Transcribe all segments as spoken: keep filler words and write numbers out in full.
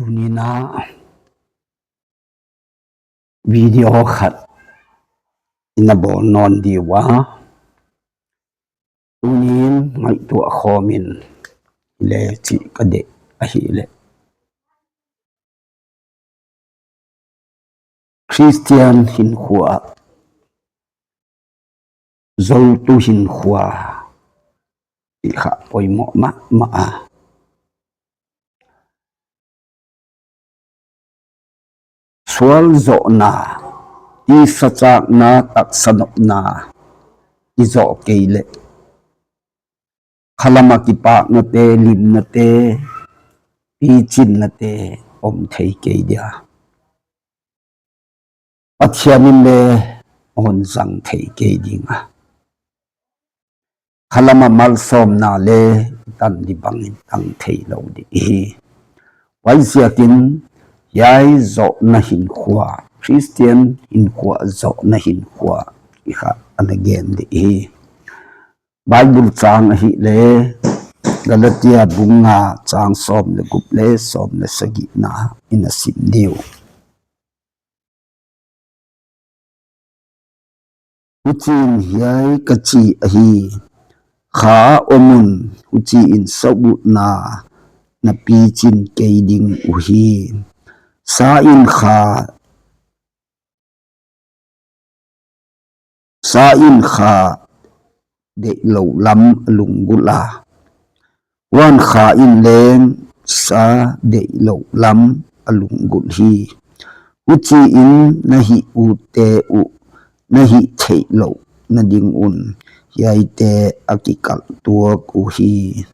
Tuni'n a video khat i na bawl nawn diu a, tuni'n ngaitua khawm in le chih ka dei ahileh, Khristian hinkhua ah zotu hinkhua ti kha poimawh ma ma a. Sual zawhna, tisa châkna, taksa nopna i zawh kei leh, khalam ah kipâknate, limnate, pichinnate um thei kei dia, Pathian in le hun zang thei kei ding a, khalam ah malsawmna le i tan di bangin tang theilo ding ihi. Huaiziakin hiai zawhna hinkhua, Khristian hinkhua zawhna hinkhua i kha ana gen ding ihi. Bible châng ahileh, Galatia bung nga, châng sawm leh gup le sawm leh sagihna i na sim diu. Huchiin hiai ka chi ahi: Kha a um un, huchiin sabutna na pichin kei ding uhi. Sa in kha, sa in kha deihlo lam a lunggulh a, huan kha in leng sa deihlo lam a lunggulh hi. Huchiin na hih utte uh na hih theihlouhna ding un hiaite a kikalh tuak uhi.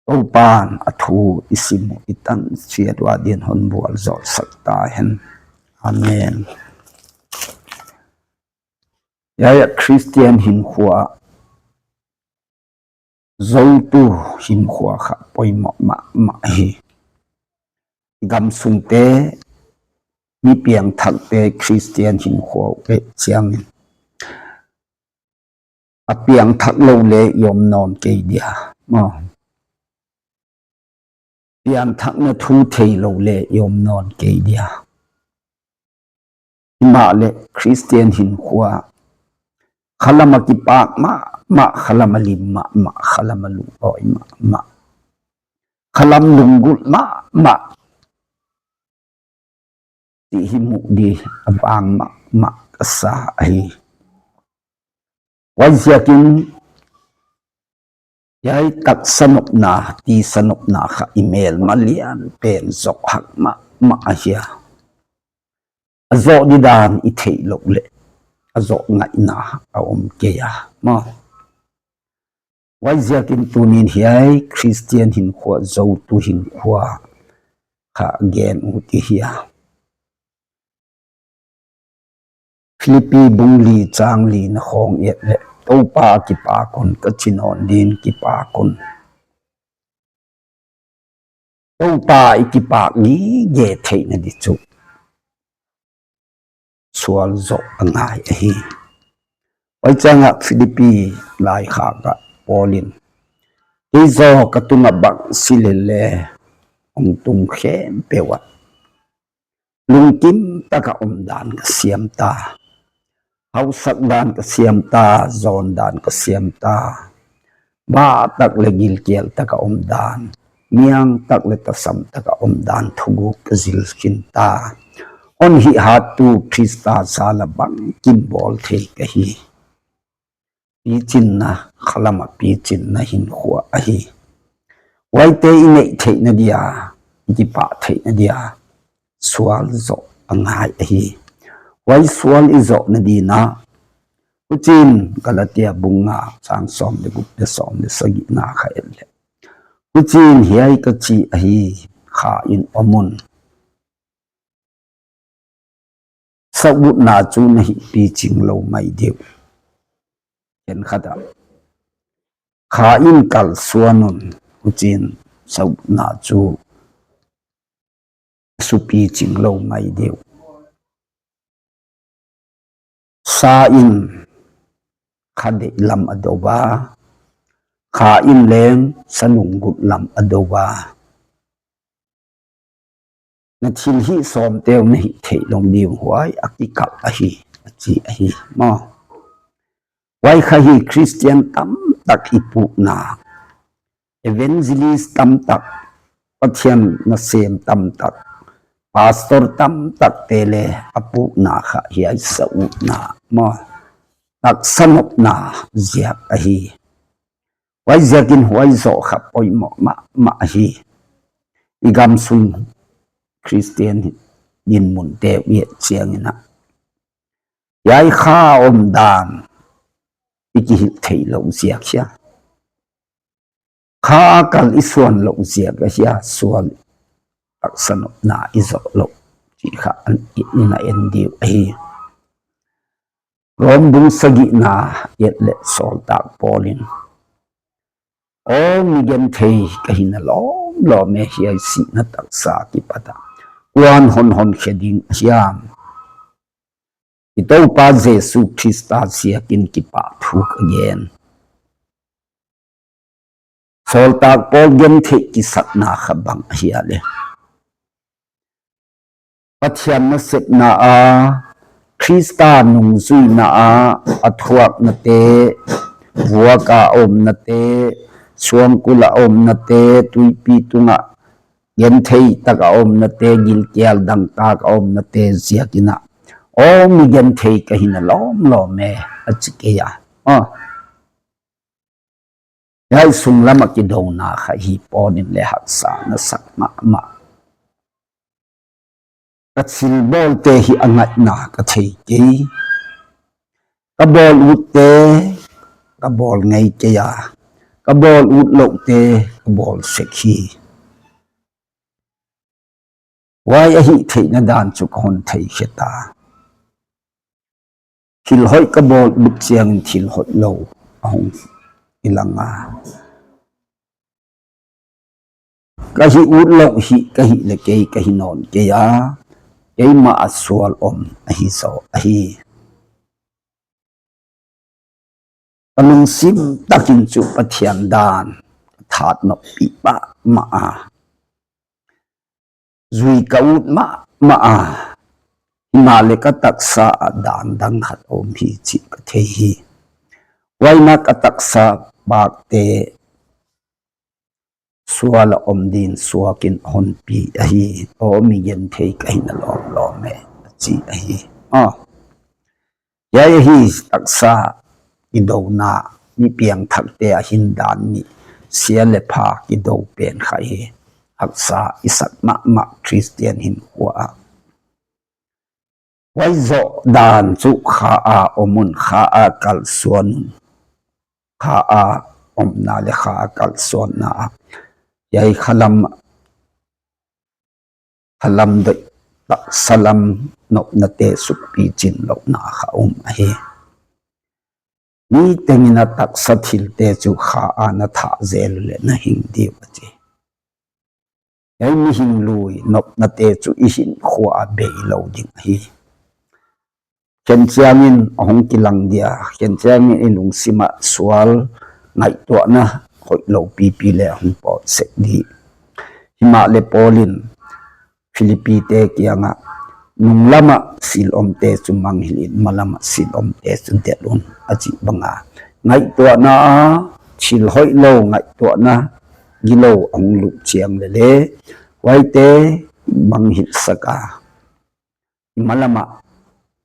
Toupa'n a thu i sim uh i tan chiat ua dingin hon vualzawlsak ta hen. Amen. Hiai ah Khristian hinkhua, zotu hinkhua kha poimawh ma ma hi. I gamsungte, mi piangthakte Khristian hinkhua uh et chiangin, a piangthak lo le i om nawn kei dia, maw? Piangthakna thu theilo le i om nawn kei dia. Himahleh Khristian hinkhua, khalam ah kipâk ma ma, khalam ah lim ma ma, khalam ah lungawi ma ma, khalam lunggulh ma ma ti hi mu di a vang ma ma ka sa ahi. Huaiziakin hiai taksa nopna, tisa nopna kha i mêlma lian pen zawk hak ma ma ahi a. A zawh didan i theihlouh leh a zawh ngaihna a um kei a, maw? Huaiziakin tuni'n hiai Khristian hinkhua, zotu hinkhua kha gen ut i hi a. Philippi bung li châng lina khawng et leh, Toupa a kipâk un, ka chi nawn dingin kipâk un. Toupa i kipâk gige theina di chu sual zawh a ngai ahi. Huai châng ah Philippi laikhak ah Paul in, kei zaw ka tung ah bangsi lele hong tung khempeuh ah lungkim tak ah umdan ka siam ta, hausak dan ka siam ta, zawn dan ka siam ta, ba tak leh gilkial tak ah umdan, niang tak leh tasam tak ah umdan thuguk ka zil khin ta. Hon hihhattu Khrista sal ah bangkim bawl thei ka hi. Pichinna, khalam ah pichinna hinkhua ahi. Huaite i neih theihna dia, i kipah theihna dia sual zawh a ngai ahi. Huai sual i zawhna dingin a, huchiin Galatia bung nga châng sawm leh gup leh sawm leh sagihna kha et leh, huchiin hiai ka chi ahi: Kha in om un, sabutna chu na hih piching lo mai diu. Khenkhat ah, kha in kalsuan un, huchiin sabutna chu su piching lo mai diu. Sa in kha deih lam a do a, kha in leng sa lunggulh lam a do a. na thil hi sawmteu na hi theilo diu huai a kikal ahi, a chi ahi maw. Huai kha hi Christian tamtak i pukna, evangelist tamtak, Pathian nasêm tamtak, pastor tamtakte le a pukna kha hiai sa utna maw, taksa nopna ziak ahi. Huaiziakin huai zaw kha poimawh mahmah ahi. I gamsung Christian dinmunteu i et chiang in a, hiai kha omdan i kihilh theilo ziak hia, kha a kal i suan lo ziak ahia, sual, taksa nopna i zawh lo, ti kha i na en diu ahi. Rom bung sagihna et leh sawltak Paul in, aw mi genthei ka hina lawm lawm e, hiai sihna taksa kipat a kua'n hon honkhe ding ahiam? I Toupa Jesu Khrista ziakin kipahthu ka gen. Sawltak Paul genthei kisakna kha bang ahia leh, Pathian nasepna a, Khrista nungzuina a, a thuaknate, vuak a omnate, suangkul a omnate, tuipi tung ah genthei tak a omnate, gilkial dangtak a omnate ziakin a, aw mi genthei ka hina lawm lawm e, a chi kei a. Hiai sung lam ah kidona kha hi Paul in le haksa na sak mahmah. Ka thilbawlte hi a ngaina ka thei kei. Ka bawl utte ka bawl ngei kei a, ka bawl utlote ka bawl sek hi. Huai a hih theihna dan chu ka hon theikhe ta. Thil hoih ka bawl ut chiang in thil hoihlo a hung i lang a, ka hih utlo hi ka hih leh kei ka hi nawn kei a, keima a sual om ahi zaw ahi. Ka lungsim tak in chu Pathian dan ka thanoppi mahmah a, zui ka ut mahmah a, himaleh ka taksa ah dan dang khat a um hi chih ka thei hi. Huai in a ka taksa pâkte sual ah om dingin suak in a hon pi ahi. Aw mi genthei ka hina lawm lawm e, a chi ahi. Hiai ahi taksa kidona, mi piangthakte a hin dan ni, sia leh pha kido pen kha hi. Haksa i sak mahmah Christian hinkhua ah. Huai zaw dan chu kha a om un, kha a kalsuan un, kha a omna leh kha a kalsuanna ah, hiai kha lam, kha lam doi, taksa lam nopnate sukpichin lohna kha um ahi. Mi teng in a taksa thilte chu kha a na thah zel leh na hing diu a chi. Hiai mihing lui nopnate chu i hinkhua a bei lo ding ahi. Khenchiang in a hung kilang dia, khenchiang in i lungsim ah sual, ngaihtuahna hoihlo pipi leh a hung pawt sek di. Himaleh Paul in Philippite kiang ah, nung lam ah sil omte chu manghil in, ma lam ah sil omte chu del un, a chih bang a, ngaihtuahna a, thil hoihlo ngaihtuahna, gilo a hung lut chiang leh le, huaite manghilsak a, i ma lam ah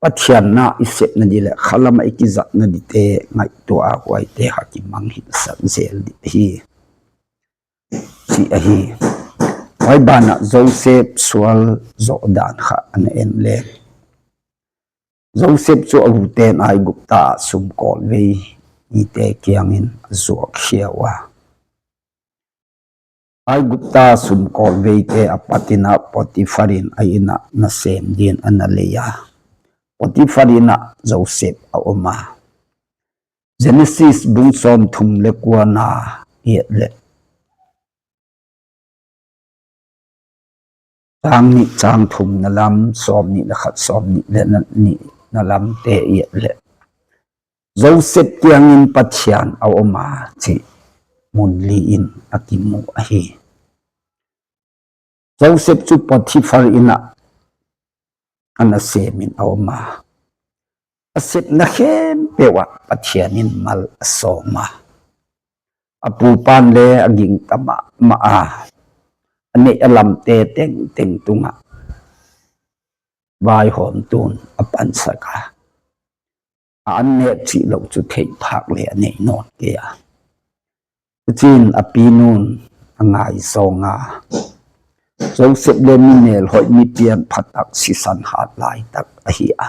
Pathian na i sepna di leh kha lam ah i kizatna dite ngaihtuah a, huaite kha kimanghilsak zel di ahi, chi ahi. Huai ban ah Joseph sual zawh dan kha ana en le, Joseph chu a ute'n Aigupta sumkawlvei mite kiang in a zuak khia ua. Aigupta sumkawlveite a pat in a Potiphar in a in ah nasêm dingin a na lei a. Potiphar in ah Joseph a um a. Genesis bung sawmthum leh kuana i et leh, chang ni, chang thumna lam, sawmni leh khat, sawmni leh nina lamte i et leh, Joseph kiang in Pathian a um a chi mun li in a kimu ahi. Joseph chu Potiphar in ah a nasêm in a um a, a sepna khempeuh ah Pathian in mal a sawm a. A pu pa'n le a gingta ma ma a, a neih a lamte tengteng tung ah vaihawmtu'n a pansak a, a an nêk chih lo chu thei phâk le a nei nawn kei a. Huchi'n a pinu'n a ngaizawng a, Joseph le mi mêlhoi, mi pianpha tak, sisan hât lai tak ahi a,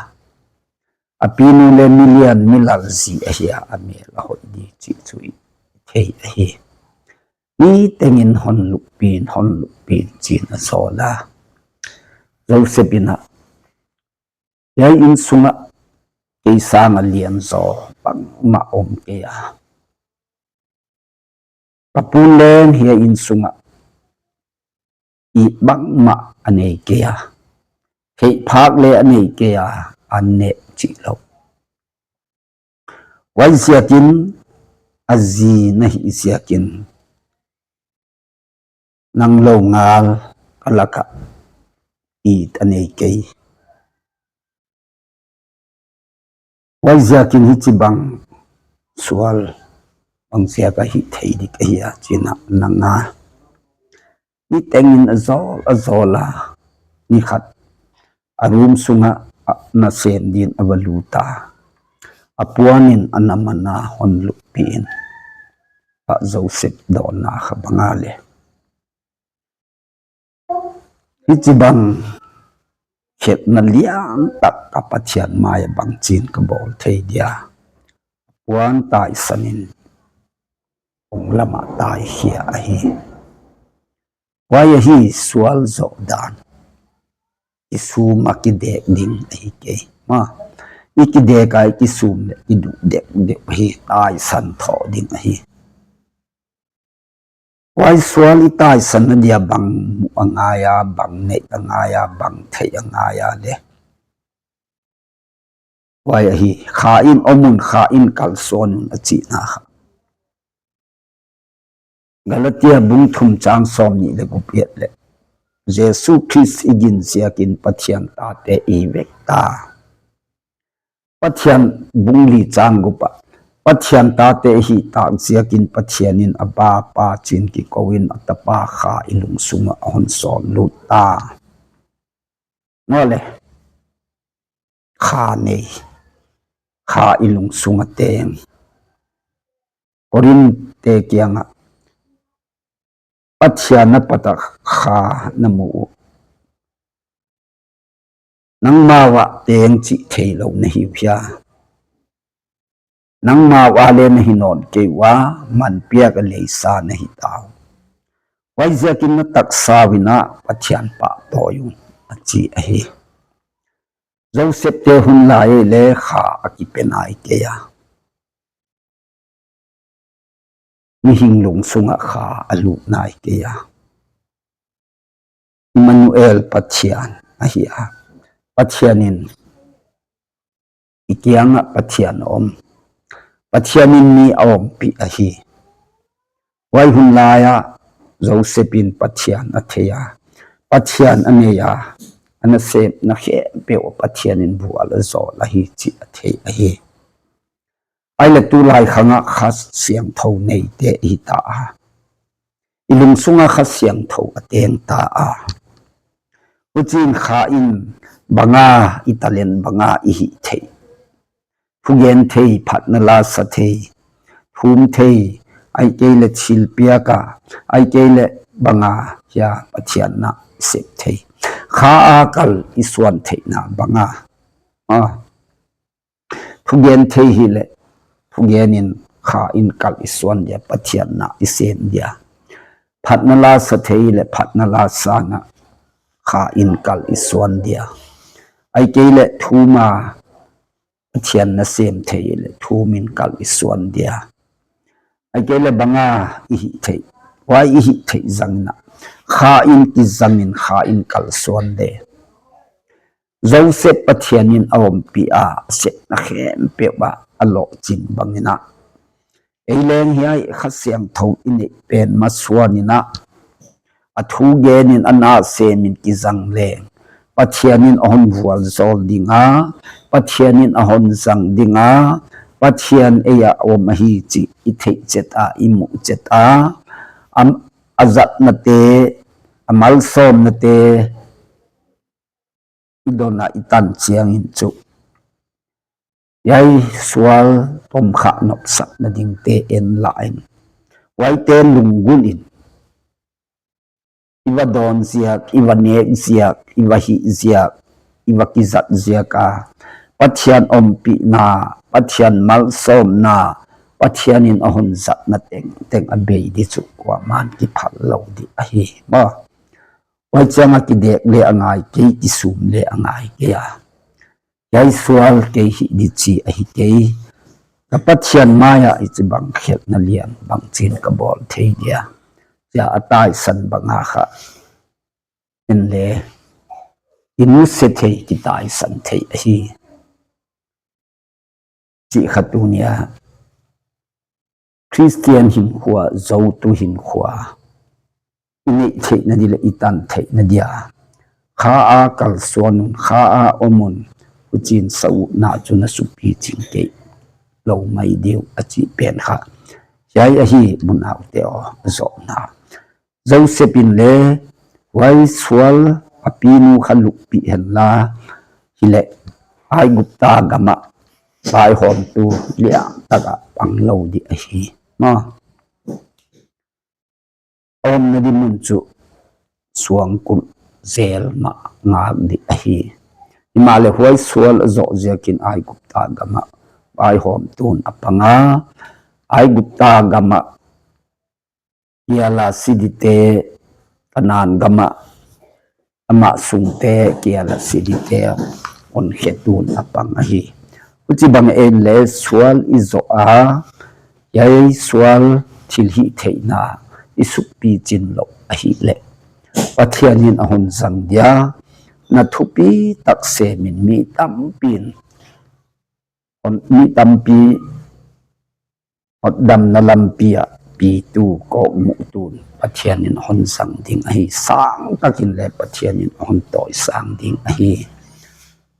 a pinu le milian milal zi ahi a, a mêl a hoi di chih chu i thei ahi. Ni teng in, Hon lup pi'n, hon lup pi'n, chi'n a sawl a. Joseph in ah, Hiai insung ah kei sâng ah lian zaw bangma um kei a, ka pu'n le hiai insung ah it bangma a nei kei a, thei phâk le a nei kei a, an nêk chih lo. Huaiziakin a zi na hi ziakin nang lo ngal ka lak ah it a nei kei. Huaiziakin hichibang sual bangziak a hi thei dik ahi a, chi'n a ngen a. Ni teng in a zawl a zawl a, ni khat a room sung ah nasêm dingin a va lût a, a puan in a na man a, Hon lup pi'n, a Joseph dawnna kha bang a le, Hichibang hetna lian tak ka Pathian mai ah bangchi'n ka bawl thei dia? Puan taisan in ong lam ah taikhia ahi. Huai ahi, sual zawh dan, i sûm a kidek ding ahi kei ma. I kidek a i kisûm leh i duh dek dek hi, taisan tho ding ahi. Huai sual i taisanna dia bang mu a ngai a, bang nei a ngai a, bang thei a ngai a le, huai ahi, kha in om un, kha in kalsuan un a chihna kha. Galatia bung thum châng sawmni leh gup et leh, Jesu Khrist i gin ziakin Pathian tate i vek ta. Pathian, bung li châng gup ah, Pathian tate i hi tâk ziakin Pathian in, Abba, Pa, chi'n kiko in a tapa kha i lungsung ah a hon sawl lût ta. Nawle, kha nei, kha i lungsung a teng. Korinthte kiang ah, Pathian a pat ah kha na mu uh, nangmau ah teng chih theilo na hiu hia? Nangmau a le na hi nawn kei ua, man piak a leisa na hi tau. Huaiziakin na taksau in ah Pathian pahtawi un, a chi ahi. Joseph te hun lai le kha a kipe nai kei a, mihing lungsung ah kha a lût nai kei a. Immanuel Pathian ahi a, Pathian in i kiang ah Pathian a um, Pathian in mi a umpi ahi. Huai hun lai ah Joseph in Pathian a thei a, Pathian a nei a, a nasepna khempeuh ah Pathian in vual a zawl ahi chih a thei ahi. Ahihleh tulai khang ah Kha Siangthou neite i hi ta a, i lungsung ah Kha Siangthou a teng ta a. Huchiin kha in bang a, i talent bang a i hih thei, thugen thei, phatna la sa thei, thum thei, ahihkeileh thilpiak a, ahihkeileh bang a hia Pathian na sep thei, kha a kal i suan theihna bang a, a thugen thei hileh thugen in kha in kal i suan dia, Pathian na i sêm dia. Phatna la sa thei hileh phatna la sâng ah kha in kal i suan dia. Ahihkeileh thum a Pathian na sêm thei hileh thum in kal i suan dia. Ahihkeileh bang a i hih thei, huai i hih theih zang in ah kha in kizang in kha in kalsuan le, Joseph Pathian in a umpi a, a sepna khempeuh ah a lawhchin bang in ah, ei leng hiai Kha Siangthou i neih pen masuan in ah, a thu gen in a na sêm in kizang leng, Pathian in a hun vualzawl ding a, Pathian in a hun zang ding a, Pathian ei ah um ahi chih i theih chet a, i mu chet a, a zatnate, a malsawmnate i don ah i tan chiang in chu, hiai sual tomkha nopsakna dingte en la in, huaite lunggul in i va dawn ziak, i va nêk ziak, i va hih ziak, i va kizat ziak a, Pathian ompina, Pathian malsawmna, Pathian in a hun zatna tengteng a bei di chu kuama'n kiphal lo di ahi maw. Huai chiang ah kidek le a ngai kei, kisûm le a ngai kei a, hiai sual kei hih di chi ahi kei, ka Pathian mai ah hichibang khelhna lian bangchi'n ka bawl thei dia, chia a taisan bang a kha, en le, i nusia thei, kitaisan thei ahi. Chih kha tuni a Khristian hinkhua, zotu hinkhua i neih theihna di leh i tan theihna dia, kha a kalsuan un, kha a um un, huchi'n sa utna chu na supi ching kei lo mai diu a chih pen kha, hiai ahi unaute aw, a zawhna. Joseph in le huai sual a pinu kha luppi henla, hileh Aigupta gam ah vaihawmtu lian tak ah pang lo di ahi. A umna di mun chu suangkul zel mah ngâk di ahi. Himaleh huai sual a zawh ziakin Aigupta gam ah vaihawmtu'n a pang a, Aigupta gam ah kial a si dite, Kanaan gam ah ama sungte kial a si dite, honkhetu'n a pang ahi. Huchibang en le sual i zawh a, hiai sual thilhihtheihna i sukpi chin lo ahihleh, Pathian in a hun zang dia, na thupi tak sêm in mi tampi'n, mi tampi hotdamna lampi ah pitu, kawkmutu'n Pathian in a hun zang ding ahi, sâng tak in le Pathian in a hun tawisâng ding ahi.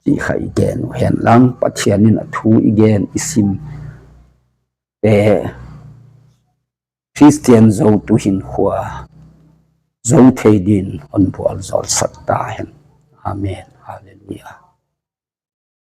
Chih kha i gen uh hen lang, Pathian in a thu i gen i simte, Khristian zotu hinkhua zo thei din hon vualzawlsak ta hen. Amen. Halleluia.